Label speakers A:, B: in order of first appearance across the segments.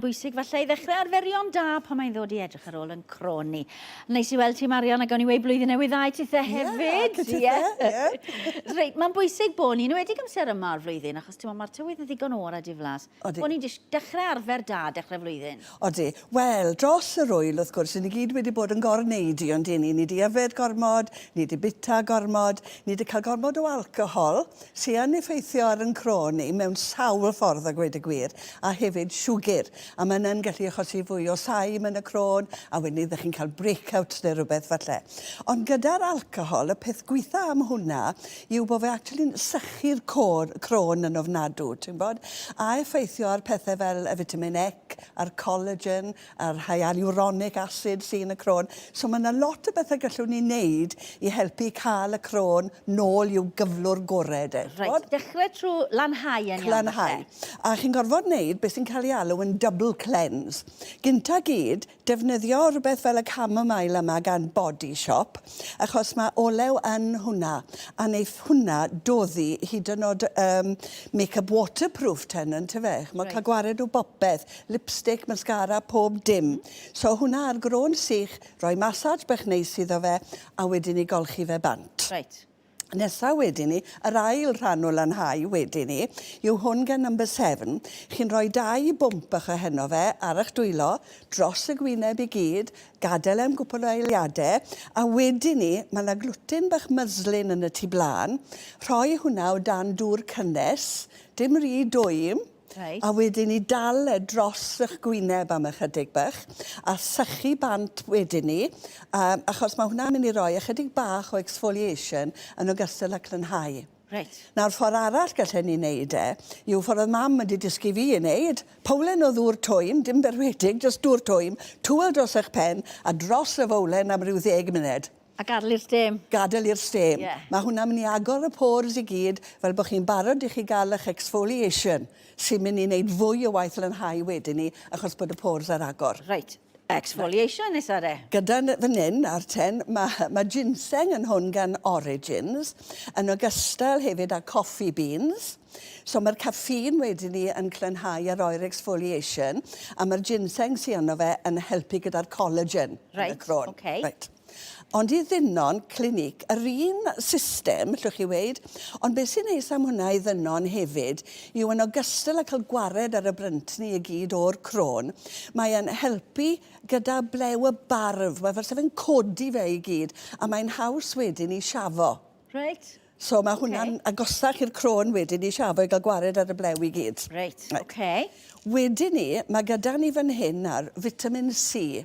A: Bwysig falle i ddechrau arferion da pan mae'n ddod i edrych ar ôl yn crôn ni. Neis i weld ti Marion a gawn ni weud blwyddyn newydd dda i tithe hefyd.
B: Ie, ie.
A: Reit, mae'n bwysig bod ni'n enwedig amser yma o'r flwyddyn, achos ti'n mae'r tywydd yn ddigon oer a diflas.
B: Odi.
A: Bod ni'n dechrau arfer da dechrau flwyddyn.
B: Odi. Wel, dros yr ŵyl, wrth gwrs, ni gyd wedi bod yn gorneidio, ond ni? Ni di yfed gormod, ni di bita gormod, ni di cael gormod o alcohol, sy yn effeithio ar yn croen ni mewn sawl ffordd a gweud y gwir, a hefyd siwgr, a mae hynna'n gallu achosi fwy o saim yn y croen, a wedyn ydych chi'n cael breakouts neu rhywbeth falle. Ond gyda'r alcohol, y peth gwitha am hwnna yw bod fe actually'n sychu'r croen yn ofnadw, ti'n gwybod? A effeithio ar pethau fel y vitamin E a'r collagen, a'r hyaluronic acid sy yn y croen. So mae yna lot o bethau gallwn ni wneud i helpu cael y croen nôl i'w gyflwr gorau de.
A: Reit, dechrau trwy lanhau yn iawn
B: Lanhau. A chi'n gorfod wneud beth sy'n cael ei alw yn double cleanse. Gynta gyd, defnyddio rhywbeth fel y chamomile yma gan Body Shop, achos mae olew yn hwnna, a wneith hwnna doddi hyd yn oed um, make-up waterproof ten yn tyfe. Ch'mod, cael gwared o bopeth. Lipstick, mascara, pob dim. So hwnna ar groen sych, rhoi massage bach neis iddo fe, a wedyn i golchi fe bant.
A: Reit.
B: Nesa wedyn ni, yr ail rhan o lanhau wedyn ni, yw hwn gan number 7. Chi'n rhoi dau bwmp bach o heno fe ar eich dwylo, dros y gwyneb i gyd, gadael e am gwpl o eiliadau, a wedyn ni, mae yna glwtyn bach muslin yn y tu blaen, rhoi hwnna o dan dŵr cynnes, dim rhy dwym,
A: Reit.
B: A wedyn 'ny dal e dros 'ych gwyneb am ychydig bach, a sychu bant wedyn 'ny, yym achos ma' hwnna'n mynd i roi ychydig bach o exfoliation yn ogystal â clynhau.
A: Reit.
B: Nawr ffordd arall gallen ni neud e, yw ffordd o'dd mam wedi dysgu fi i neud, powlen o ddŵr twym, dim berwedig, jyst dŵr twym, tywel dros 'ych pen, a dros y fowlen am ryw ddeg munud.
A: A gadael i'r stêm.
B: Gadael i'r stêm.
A: Ie.
B: Mae hwnna'n mynd i agor y pores i gyd, fel bod chi'n barod i chi gael eich exfoliation, sy'n mynd i wneud fwy o waith lanhau wedyn 'ny, achos bod y pores ar agor.
A: Reit. Exfoliation nesa de.
B: Gyda fan hyn, ar ten, mae, mae ginseng yn hwn gan Origins, yn ogystal hefyd â coffee beans. So mae'r caffeine wedyn 'ny yn clynhau a roi'r exfoliation, a mae'r ginseng sy yno fe yn helpu gyda'r collagen yn y croen.
A: Reit, ocê.
B: Reit. Ond i ddynon clinic, yr un system, llwch chi weud, ond beth sy'n neis am hwnna i ddynon hefyd yw yn ogystal â cael gwared ar y bryntni i gyd o'r croen, mae e'n helpu gyda blew y barf, mae fel 'sa fe'n codi fe i gyd, a mae'n haws wedyn i siafo.
A: Reit.
B: So mae hwnna'n okay. agosach i'r croen wedyn i siafo i gael gwared ar y blew i gyd.
A: Reit, oce. Okay.
B: Wedyn ni, mae gyda ni fan hyn ar vitamin C.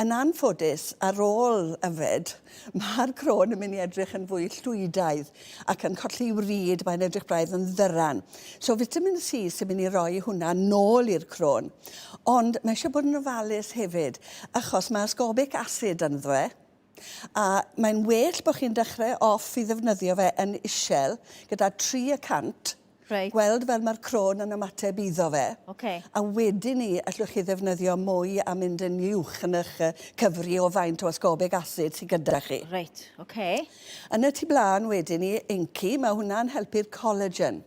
B: Yn anffodus, ar ôl yfed, mae'r croen yn mynd i edrych yn fwy llwydaidd ac yn colli wryd, mae'n edrych braidd yn ddyran. So vitamin C sy'n mynd i roi hwnna nôl i'r croen. Ond mae eisiau bod yn ofalus hefyd, achos mae ascorbic acid ynddo fe, A mae'n well bod chi'n dechrau off i ddefnyddio fe yn isel, gyda 3 y cant.
A: Reit.
B: Gweld fel mae'r crôn yn ymateb iddo fe.
A: Ocê.
B: A wedyn 'ny allwch chi ddefnyddio mwy a mynd yn uwch yn eich cyfri o faint o ascorbic acid sydd gyda chi.
A: Reit, ocê.
B: Yn y tu blaen wedyn 'ny, inky, mae hwnna'n helpu'r collagen.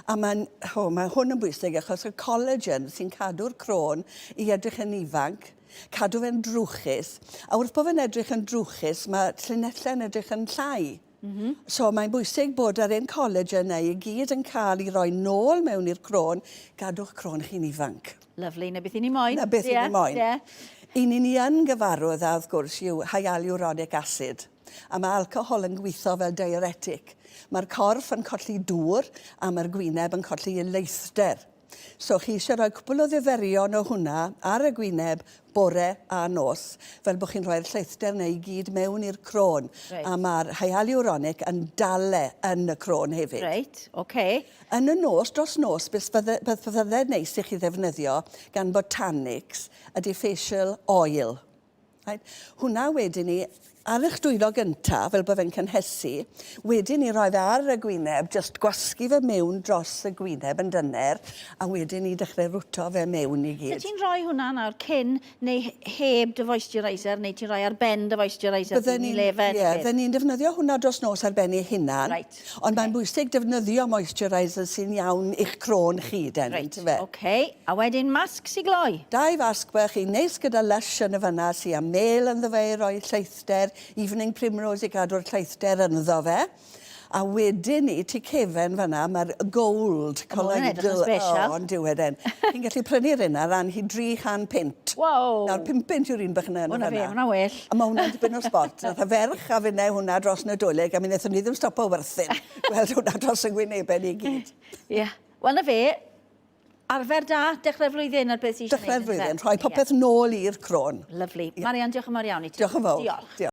B: A mae'n, o, mae hwn yn bwysig achos y collagen sy'n cadw'r crôn i edrych yn ifanc, Cadw fe'n drwchus. A wrth bod fe'n edrych yn drwchus, mae llinellau'n edrych yn llai. Mm -hmm. So mae'n bwysig bod yr ein collagen yna i gyd yn cael ei roi nôl mewn i'r crôn, gadw'ch crôn chi'n ifanc.
A: Lovely, na beth i ni moyn.
B: Na beth
A: yeah,
B: i ni moyn.
A: Yeah.
B: Un i ni yn gyfarwydd â, wrth gwrs, yw hyaluronic acid. A mae alcohol yn gweithio fel diuretic. Mae'r corff yn colli dŵr a mae'r gwyneb yn colli ei leithder. So chi eisiau rhoi cwpl o ddiferion o hwnna ar y gwyneb bore a nos, fel bod chi'n rhoi'r lleithder 'na i gyd mewn i'r croen.
A: Reit.
B: A mae'r hyaluronic yn dal e yn y croen hefyd.
A: Reit, oce.
B: Yn y nos, dros nos, beth fydde, beth fydde neis i chi ddefnyddio gan Botanics ydy facial oil. Right? Hwnna wedyn ni Ar eich dwylo gynta, fel bod fe'n cynhesu, wedyn i roi fe ar y gwyneb, jyst gwasgu fe mewn dros y gwyneb yn dyner, a wedyn i dechrau rwto fe mewn i
A: So
B: gyd.
A: ti'n rhoi hwnna nawr cyn neu heb dy moisturiser, neu ti'n rhoi ar ben dy moisturiser
B: Bydden
A: ni'n
B: ni'n
A: lefen?
B: ie, bydden ni'n defnyddio hwnna dros nos ar ben ei hunan.
A: Reit,
B: Ond mae'n bwysig defnyddio moisturiser sy'n iawn i'ch croen chi, den,
A: Reit,
B: yntyfe?
A: oce. A wedyn masg sy gloi.
B: Dau fasg bach, un neis gyda Lush yn y fan'na sy â mêl ynddo fe i roi lleithder, Evening Primrose i gadw'r lleithder ynddo fe. A wedyn ni, tu cefen fan'na, mae'r gold
A: Ma' hwnna'n edrych yn
B: colloidal.
A: special.
B: O, ond dyw e den. Chi'n gallu prynu'r un ar ran hi 300 punt.
A: Wow!
B: Nawr, 5 punt yw'r un bach yna yn y
A: O, na fe,
B: fan'na.
A: hwnna well.
B: A mae hwnna'n dipyn o sbort. Nath y ferch a finnau hwnna dros Nadolig, a mi wnaethon ni ddim stopo werthin. Gweld hwnna dros y gwynebau ni gyd.
A: Ie. Wel, na fe, arfer da, dechrau'r flwyddyn ar beth sy'n
B: Dechrau'r flwyddyn, rhoi popeth nôl i'r crôn.
A: Lyfli. Marian, diolch yn fawr iawn i ti.
B: Diolch yn fawr.
A: Diolch.
B: Diolch.